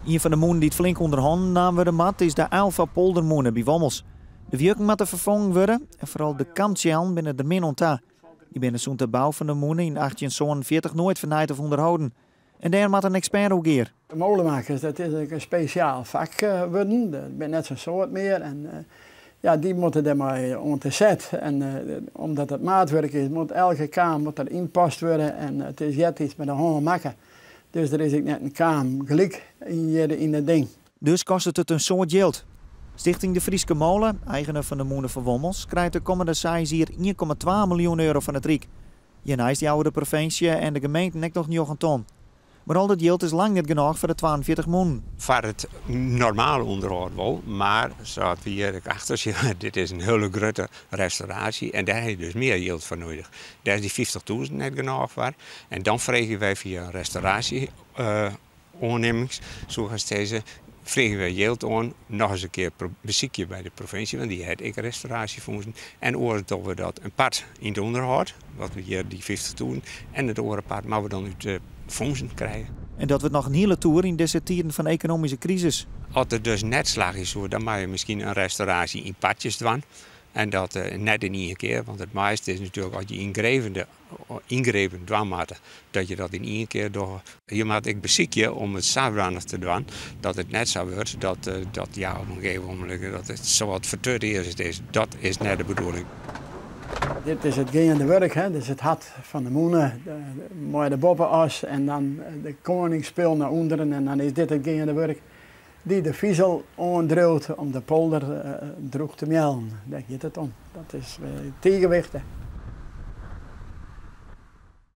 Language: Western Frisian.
Ien fan de mûnen dy't flink ûnder hannen naam wurde moat is de Aylva Poldermûne by Wommels. De wjukken moatte ferfongen wurde en foaral de kamtsjellen binne der min oan ta. Dy binne sûnt de bou fan de mûne yn 1847 noait fernijd of ûnderholden. En dêr moat in ekspert oer gear. De molenmakers, dat is in spesjaal fak wurden. Der binne net sa'n soad mear en ja, dy moatte dêrmei oan te set. En omdat it maatwurk is, moat elke kaam moat der ynpast wurde en it is eartiids mei de hân makke. Dus der is ek net in kaam gelyk hjir yn it ding. Dus kostet it in soad jild. Stichting De Fryske Mole, eigener fan de mûne fan Wommels, krijt de kommende seis jier 1,2 miljoen euro fan it Ryk. Hjirneist jouwe de provinsje en de gemeenten ek noch njoggen ton. Mar al dat jild is lang net genôch foar de 42 mûnen. Foar it normale ûnderhâld wol, mar sa't we hjir ek achter sjogge, dit is in hiele grutte restauraasje en dêr ha je dus mear jild foar nedich. Dêr is dy 50.000 net genôch foar. En dan freegje wy fia in restauraasje-oannimmings, soe ik hast sizze, freegje wy jild oan, noch ris in kear besykje by de provinsje, want dy hat ek restauraasjefûnsen. En oars dogge we dat in part yn it ûnderhâld, wat we hjir dy 50.000, en it oare part moatte we dan út de fûnsen krije. En dat wurdt noch in hiele toer yn dizze tiden fan ekonomyske krisis. As it dus net slagje soe, dan moatte je miskien in restauraasje yn partjes dwaan. En dat net yn ien kear, want it moaiste is natuerlik as je yngrevende yngrepen dwaan moatte, dat je dat yn ien kear dogge. Je moatte ek besykje om it sadwaande te dwaan dat it net sa wurdt dat, dat ja, op in gegeven ogenblik dat it sawat fertutearze is. Dat is net de bedoeling. Dit is it geande wurk, hè? Dit is it hart fan de mûne, mei de boppe-as en dan de koningsspil nei ûnderen en dan is dit it geande wurk dy't de fizel oandriuwt om de polder drûch te meallen. Dêr giet it om. Dat is tige wichtich.